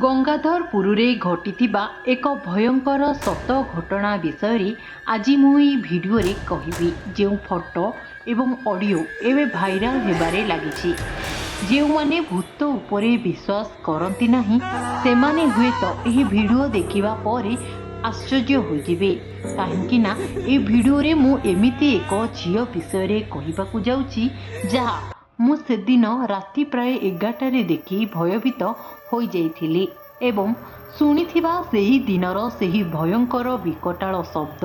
ଗଙ୍ଗାଧରପୁରରେ ଘଟିଥିବା ଏକ ଭୟଙ୍କର ସତ ଘଟଣା ବିଷୟରେ ଆଜି ମୁଁ ଏହି ଭିଡ଼ିଓରେ କହିବି, ଯେଉଁ ଫଟୋ ଏବଂ ଅଡ଼ିଓ ଏବେ ଭାଇରାଲ ହେବାରେ ଲାଗିଛି। ଯେଉଁମାନେ ଭୂତ ଉପରେ ବିଶ୍ୱାସ କରନ୍ତି ନାହିଁ, ସେମାନେ ହୁଏତ ଏହି ଭିଡ଼ିଓ ଦେଖିବା ପରେ ଆଶ୍ଚର୍ଯ୍ୟ ହୋଇଯିବେ, କାହିଁକି ନା ଏହି ଭିଡ଼ିଓରେ ମୁଁ ଏମିତି ଏକ ଝିଅ ବିଷୟରେ କହିବାକୁ ଯାଉଛି, ଯାହା ମୁଁ ସେଦିନ ରାତି ପ୍ରାୟ 11ଟାରେ ଦେଖି ଭୟଭୀତ ହୋଇଯାଇଥିଲି ଏବଂ ଶୁଣିଥିବା ସେହି ଦିନର ସେହି ଭୟଙ୍କର ବିକଟାଳ ଶବ୍ଦ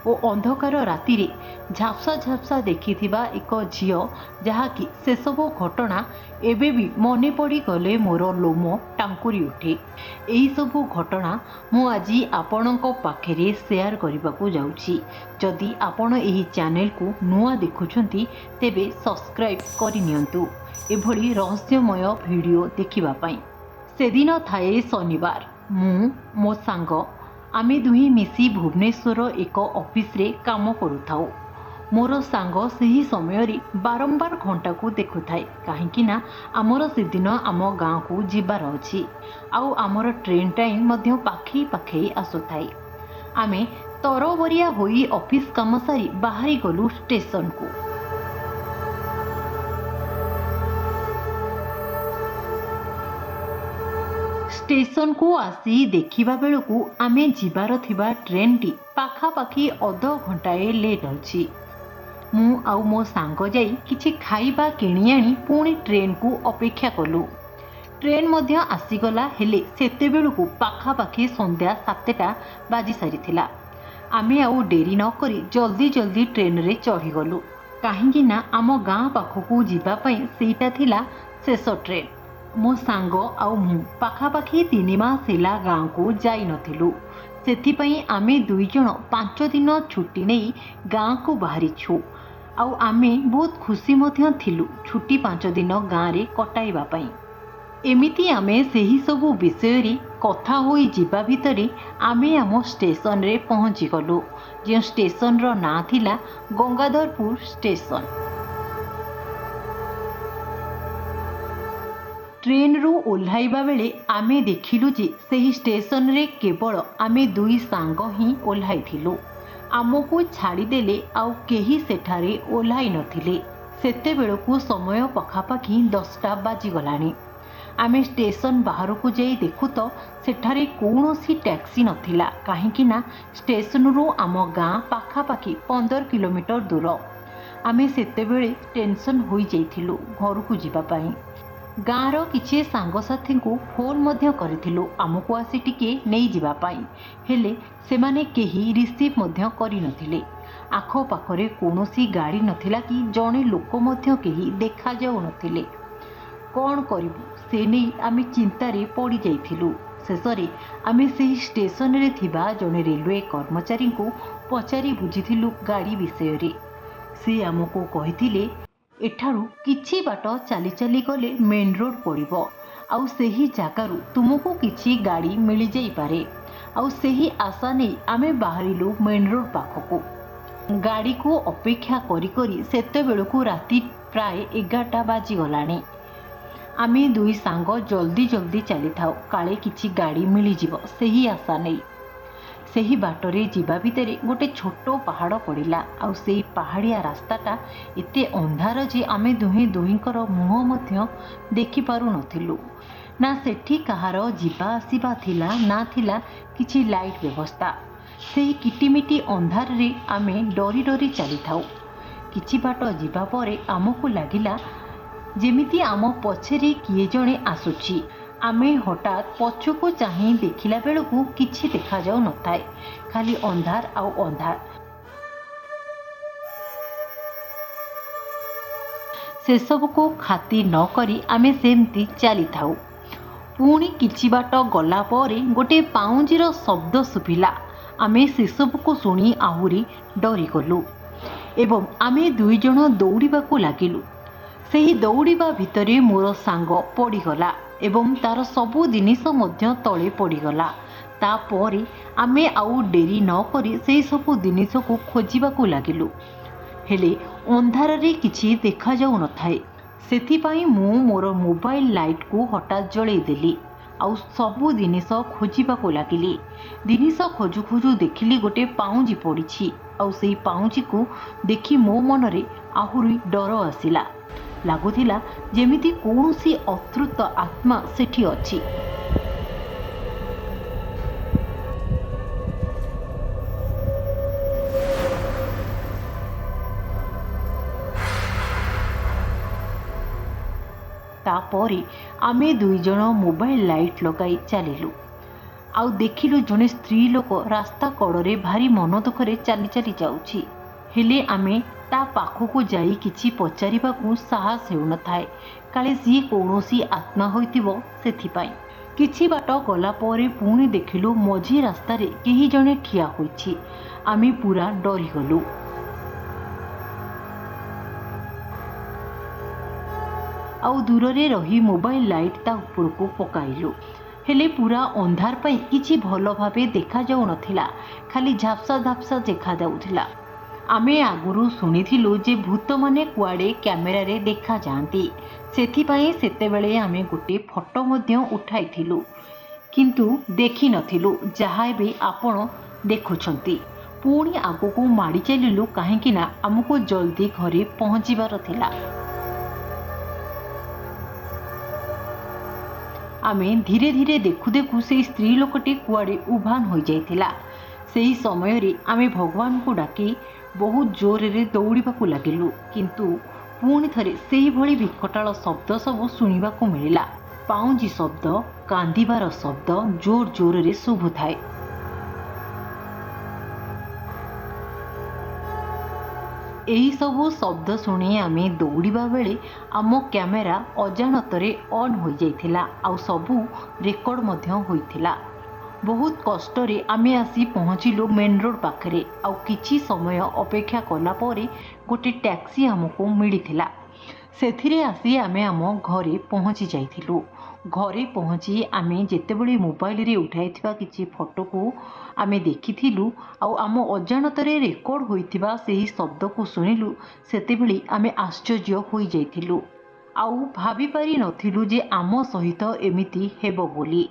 ଓ ଅନ୍ଧକାର ରାତିରେ ଝାପ୍ସା ଝାପ୍ସା ଦେଖିଥିବା ଏକ ଝିଅ, ଯାହାକି ସେସବୁ ଘଟଣା ଏବେ ବି ମନେ ପଡ଼ିଗଲେ ମୋର ଲୋମ ଟାଙ୍କୁରି ଉଠେ। ଏହିସବୁ ଘଟଣା ମୁଁ ଆଜି ଆପଣଙ୍କ ପାଖରେ ସେୟାର କରିବାକୁ ଯାଉଛି। ଯଦି ଆପଣ ଏହି ଚ୍ୟାନେଲକୁ ନୂଆ ଦେଖୁଛନ୍ତି, ତେବେ ସବସ୍କ୍ରାଇବ୍ କରିନିଅନ୍ତୁ ଏଭଳି ରହସ୍ୟମୟ ଭିଡ଼ିଓ ଦେଖିବା ପାଇଁ। ସେଦିନ ଥାଏ ଶନିବାର। ମୁଁ, ମୋ ସାଙ୍ଗ, ଆମେ ଦୁହେଁ ମିଶି ଭୁବନେଶ୍ୱର ଏକ ଅଫିସରେ କାମ କରୁଥାଉ। ମୋର ସାଙ୍ଗ ସେହି ସମୟରେ ବାରମ୍ବାର ଘଣ୍ଟାକୁ ଦେଖୁଥାଏ, କାହିଁକି ନା ଆମର ସେଦିନ ଆମ ଗାଁକୁ ଯିବାର ଅଛି ଆଉ ଆମର ଟ୍ରେନ୍ ଟାଇମ୍ ମଧ୍ୟ ପାଖେଇ ପାଖେଇ ଆସୁଥାଏ। ଆମେ ତରବରିଆ ହୋଇ ଅଫିସ କାମ ସାରି ବାହାରି ଗଲୁ ଷ୍ଟେସନକୁ। ଷ୍ଟେସନକୁ ଆସି ଦେଖିବା ବେଳକୁ ଆମେ ଯିବାର ଥିବା ଟ୍ରେନ୍ଟି ପାଖାପାଖି ଅଧ ଘଣ୍ଟାଏ ଲେଟ୍ ଅଛି। ମୁଁ ଆଉ ମୋ ସାଙ୍ଗ ଯାଇ କିଛି ଖାଇବା କିଣି ଆଣି ପୁଣି ଟ୍ରେନ୍କୁ ଅପେକ୍ଷା କଲୁ। ଟ୍ରେନ୍ ମଧ୍ୟ ଆସିଗଲା, ହେଲେ ସେତେବେଳକୁ ପାଖାପାଖି ସନ୍ଧ୍ୟା 7ଟା ବାଜି ସାରିଥିଲା। ଆମେ ଆଉ ଡେରି ନକରି ଜଲ୍ଦି ଜଲ୍ଦି ଟ୍ରେନ୍ରେ ଚଢ଼ିଗଲୁ, କାହିଁକି ନା ଆମ ଗାଁ ପାଖକୁ ଯିବା ପାଇଁ ସେଇଟା ଥିଲା ଶେଷ ଟ୍ରେନ୍। ମୋ ସାଙ୍ଗ ଆଉ ମୁଁ ପାଖାପାଖି 3 ମାସ ହେଲା ଗାଁକୁ ଯାଇନଥିଲୁ। ସେଥିପାଇଁ ଆମେ ଦୁଇ ଜଣ 5 ଦିନ ଛୁଟି ନେଇ ଗାଁକୁ ବାହାରିଛୁ ଆଉ ଆମେ ବହୁତ ଖୁସି ମଧ୍ୟ ଥିଲୁ ଛୁଟି 5 ଦିନ ଗାଁରେ କଟାଇବା ପାଇଁ। ଏମିତି ଆମେ ସେହି ସବୁ ବିଷୟରେ କଥା ହୋଇ ଯିବା ଭିତରେ ଆମେ ଆମ ଷ୍ଟେସନରେ ପହଞ୍ଚିଗଲୁ, ଯେଉଁ ଷ୍ଟେସନର ନାଁ ଥିଲା ଗଙ୍ଗାଧରପୁର ଷ୍ଟେସନ। ଟ୍ରେନ୍ରୁ ଓହ୍ଲାଇବା ବେଳେ ଆମେ ଦେଖିଲୁ ଯେ ସେହି ଷ୍ଟେସନରେ କେବଳ ଆମେ ଦୁଇ ସାଙ୍ଗ ହିଁ ଓହ୍ଲାଇଥିଲୁ। ଆମକୁ ଛାଡ଼ିଦେଲେ ଆଉ କେହି ସେଠାରେ ଓହ୍ଲାଇ ନଥିଲେ। ସେତେବେଳକୁ ସମୟ ପାଖାପାଖି 10ଟା ବାଜିଗଲାଣି। ଆମେ ଷ୍ଟେସନ ବାହାରକୁ ଯାଇ ଦେଖୁ ତ ସେଠାରେ କୌଣସି ଟ୍ୟାକ୍ସି ନଥିଲା, କାହିଁକି ନା ଷ୍ଟେସନରୁ ଆମ ଗାଁ ପାଖାପାଖି 15 କିଲୋମିଟର ଦୂର। ଆମେ ସେତେବେଳେ ଟେନସନ୍ ହୋଇଯାଇଥିଲୁ ଘରକୁ ଯିବା ପାଇଁ। ଗାଁର କିଛି ସାଙ୍ଗସାଥୀଙ୍କୁ ଫୋନ୍ ମଧ୍ୟ କରିଥିଲୁ ଆମକୁ ଆସି ଟିକେ ନେଇଯିବା ପାଇଁ, ହେଲେ ସେମାନେ କେହି ରିସିଭ୍ ମଧ୍ୟ କରିନଥିଲେ। ଆଖପାଖରେ କୌଣସି ଗାଡ଼ି ନଥିଲା କି ଜଣେ ଲୋକ ମଧ୍ୟ କେହି ଦେଖାଯାଉନଥିଲେ। କ'ଣ କରିବୁ ସେ ନେଇ ଆମେ ଚିନ୍ତାରେ ପଡ଼ିଯାଇଥିଲୁ। ଶେଷରେ ଆମେ ସେହି ଷ୍ଟେସନରେ ଥିବା ଜଣେ ରେଲୱେ କର୍ମଚାରୀଙ୍କୁ ପଚାରି ବୁଝିଥିଲୁ ଗାଡ଼ି ବିଷୟରେ। ସେ ଆମକୁ କହିଥିଲେ, ଏଠାରୁ କିଛି ବାଟ ଚାଲି ଚାଲି ଗଲେ ମେନ୍ ରୋଡ଼ ପଡ଼ିବ ଆଉ ସେହି ଜାଗାରୁ ତୁମକୁ କିଛି ଗାଡ଼ି ମିଳିଯାଇପାରେ। ଆଉ ସେହି ଆଶା ନେଇ ଆମେ ବାହାରିଲୁ ମେନ୍ ରୋଡ଼ ପାଖକୁ। ଗାଡ଼ିକୁ ଅପେକ୍ଷା କରି କରି ସେତେବେଳକୁ ରାତି ପ୍ରାୟ 11ଟା ବାଜିଗଲାଣି। ଆମେ ଦୁଇ ସାଙ୍ଗ ଜଲ୍ଦି ଜଲ୍ଦି ଚାଲିଥାଉ, କାଳେ କିଛି ଗାଡ଼ି ମିଳିଯିବ ସେହି ଆଶା ନେଇ। ସେହି ବାଟରେ ଯିବା ଭିତରେ ଗୋଟେ ଛୋଟ ପାହାଡ଼ ପଡ଼ିଲା ଆଉ ସେଇ ପାହାଡ଼ିଆ ରାସ୍ତାଟା ଏତେ ଅନ୍ଧାର ଯେ ଆମେ ଦୁହେଁ ଦୁହିଁଙ୍କର ମୁହଁ ମଧ୍ୟ ଦେଖିପାରୁନଥିଲୁ। ନା ସେଠି କାହାର ଯିବା ଆସିବା ଥିଲା, ନା ଥିଲା କିଛି ଲାଇଟ୍ ବ୍ୟବସ୍ଥା। ସେହି କିଟିମିଟି ଅନ୍ଧାରରେ ଆମେ ଡରି ଡରି ଚାଲିଥାଉ। କିଛି ବାଟ ଯିବା ପରେ ଆମକୁ ଲାଗିଲା ଯେମିତି ଆମ ପଛରେ କିଏ ଜଣେ ଆସୁଛି। ଆମେ ହଠାତ୍ ପଛକୁ ଚାହିଁ ଦେଖିଲା ବେଳକୁ କିଛି ଦେଖାଯାଉନଥାଏ, ଖାଲି ଅନ୍ଧାର ଆଉ ଅନ୍ଧାର। ସେସବୁକୁ ଖାତିର ନ କରି ଆମେ ସେମିତି ଚାଲିଥାଉ। ପୁଣି କିଛି ବାଟ ଗଲା ପରେ ଗୋଟେ ପାଉଁଜିର ଶବ୍ଦ ଶୁଭିଲା। ଆମେ ସେସବୁକୁ ଶୁଣି ଆହୁରି ଡରିଗଲୁ ଏବଂ ଆମେ ଦୁଇ ଜଣ ଦୌଡ଼ିବାକୁ ଲାଗିଲୁ। ସେହି ଦୌଡ଼ିବା ଭିତରେ ମୋର ସାଙ୍ଗ ପଡ଼ିଗଲା ଏବଂ ତାର ସବୁ ଜିନିଷ ମଧ୍ୟ ତଳେ ପଡ଼ିଗଲା। ତାପରେ ଆମେ ଆଉ ଡେରି ନ କରି ସେହି ସବୁ ଜିନିଷକୁ ଖୋଜିବାକୁ ଲାଗିଲୁ, ହେଲେ ଅନ୍ଧାରରେ କିଛି ଦେଖାଯାଉନଥାଏ। ସେଥିପାଇଁ ମୁଁ ମୋର ମୋବାଇଲ ଲାଇଟ୍କୁ ହଠାତ୍ ଜଳେଇ ଦେଲି ଆଉ ସବୁ ଜିନିଷ ଖୋଜିବାକୁ ଲାଗିଲି। ଜିନିଷ ଖୋଜୁ ଖୋଜୁ ଦେଖିଲି ଗୋଟେ ପାଉଁଜି ପଡ଼ିଛି, ଆଉ ସେଇ ପାଉଁଜିକୁ ଦେଖି ମୋ ମନରେ ଆହୁରି ଡର ଆସିଲା। ଲାଗୁଥିଲା ଯେମିତି କୌଣସି ଅତୃପ୍ତ ଆତ୍ମା ସେଠି ଅଛି। ତାପରେ ଆମେ ଦୁଇଜଣ ମୋବାଇଲ ଲାଇଟ୍ ଲଗାଇ ଚାଲିଲୁ, ଆଉ ଦେଖିଲୁ ଜଣେ ସ୍ତ୍ରୀ ଲୋକ ରାସ୍ତା କଡ଼ରେ ଭାରି ମନ ଦୁଃଖରେ ଚାଲି ଚାଲି ଯାଉଛି। ହେଲେ ଆମେ ତା ପାଖକୁ ଯାଇ କିଛି ପଚାରିବାକୁ ସାହସ ହେଉନଥାଏ, କାଳେ ସିଏ କୌଣସି ଆତ୍ମା ହୋଇଥିବ ସେଥିପାଇଁ। କିଛି ବାଟ ଗଲା ପରେ ପୁଣି ଦେଖିଲୁ ମଝି ରାସ୍ତାରେ କେହି ଜଣେ ଠିଆ ହୋଇଛି। ଆମେ ପୁରା ଡରିଗଲୁ। ଆଉ ଦୂରରେ ରହି ମୋବାଇଲ ଲାଇଟ୍ ତା ଉପରକୁ ପକାଇଲୁ। ହେଲେ ପୁରା ଅନ୍ଧାର ପାଇଁ କିଛି ଭଲ ଭାବେ ଦେଖାଯାଉନଥିଲା, ଖାଲି ଝାପ୍ସା ଝାପ୍ସା ଦେଖାଯାଉଥିଲା। ଆମେ ଆଗରୁ ଶୁଣିଥିଲୁ ଯେ ଭୂତମାନେ କୁଆଡ଼େ କ୍ୟାମେରାରେ ଦେଖାଯାଆନ୍ତି, ସେଥିପାଇଁ ସେତେବେଳେ ଆମେ ଗୋଟେ ଫଟୋ ମଧ୍ୟ ଉଠାଇଥିଲୁ, କିନ୍ତୁ ଦେଖିନଥିଲୁ ଯାହା ଏବେ ଆପଣ ଦେଖୁଛନ୍ତି। ପୁଣି ଆଗକୁ ମାଡ଼ି ଚାଲିଲୁ, କାହିଁକି ନା ଆମକୁ ଜଲ୍ଦି ଘରେ ପହଞ୍ଚିବାର ଥିଲା। ଆମେ ଧୀରେ ଧୀରେ ଦେଖୁ ଦେଖୁ ସେଇ ସ୍ତ୍ରୀ ଲୋକଟି କୁଆଡ଼େ ଉଭାନ ହୋଇଯାଇଥିଲା। ସେହି ସମୟରେ ଆମେ ଭଗବାନଙ୍କୁ ଡାକି ବହୁତ ଜୋରରେ ଦୌଡ଼ିବାକୁ ଲାଗିଲୁ, କିନ୍ତୁ ପୁଣି ଥରେ ସେହିଭଳି ବିକଟାଳ ଶବ୍ଦ ସବୁ ଶୁଣିବାକୁ ମିଳିଲା। ପାଉଁଜି ଶବ୍ଦ, କାନ୍ଦିବାର ଶବ୍ଦ ଜୋର ଜୋରରେ ଶୁଭୁଥାଏ। ଏହିସବୁ ଶବ୍ଦ ଶୁଣି ଆମେ ଦୌଡ଼ିବା ବେଳେ ଆମ କ୍ୟାମେରା ଅଜାଣତରେ ଅନ୍ ହୋଇଯାଇଥିଲା, ଆଉ ସବୁ ରେକର୍ଡ଼ ମଧ୍ୟ ହୋଇଥିଲା। ବହୁତ କଷ୍ଟରେ ଆମେ ଆସି ପହଞ୍ଚିଲୁ ମେନ୍ ରୋଡ଼ ପାଖରେ, ଆଉ କିଛି ସମୟ ଅପେକ୍ଷା କଲା ପରେ ଗୋଟେ ଟ୍ୟାକ୍ସି ଆମକୁ ମିଳିଥିଲା। ସେଥିରେ ଆସି ଆମେ ଆମ ଘରେ ପହଞ୍ଚି ଯାଇଥିଲୁ। ଘରେ ପହଞ୍ଚି ଆମେ ଯେତେବେଳେ ମୋବାଇଲରେ ଉଠାଇଥିବା କିଛି ଫଟୋକୁ ଆମେ ଦେଖିଥିଲୁ, ଆଉ ଆମ ଅଜାଣତରେ ରେକର୍ଡ଼ ହୋଇଥିବା ସେହି ଶବ୍ଦକୁ ଶୁଣିଲୁ, ସେତେବେଳେ ଆମେ ଆଶ୍ଚର୍ଯ୍ୟ ହୋଇଯାଇଥିଲୁ, ଆଉ ଭାବିପାରି ନଥିଲୁ ଯେ ଆମ ସହିତ ଏମିତି ହେବ ବୋଲି।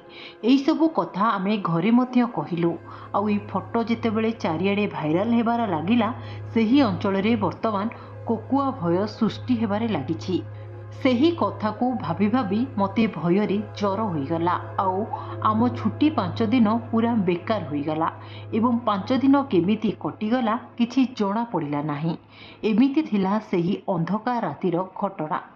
ଏହିସବୁ କଥା ଆମେ ଘରେ ମଧ୍ୟ କହିଲୁ, ଆଉ ଏଇ ଫଟୋ ଯେତେବେଳେ ଚାରିଆଡ଼େ ଭାଇରାଲ ହେବାର ଲାଗିଲା, ସେହି ଅଞ୍ଚଳରେ ବର୍ତ୍ତମାନ କୋକୁଆ ଭୟ ସୃଷ୍ଟି ହେବାରେ ଲାଗିଛି। ସେହି କଥାକୁ ଭାବି ଭାବି ମୋତେ ଭୟରେ ଜ୍ୱର ହୋଇଗଲା, ଆଉ ଆମ ଛୁଟି 5 ଦିନ ପୁରା ବେକାର ହୋଇଗଲା, ଏବଂ 5 ଦିନ କେମିତି କଟିଗଲା କିଛି ଜଣାପଡ଼ିଲା ନାହିଁ। ଏମିତି ଥିଲା ସେହି ଅନ୍ଧକାର ରାତିର ଘଟଣା।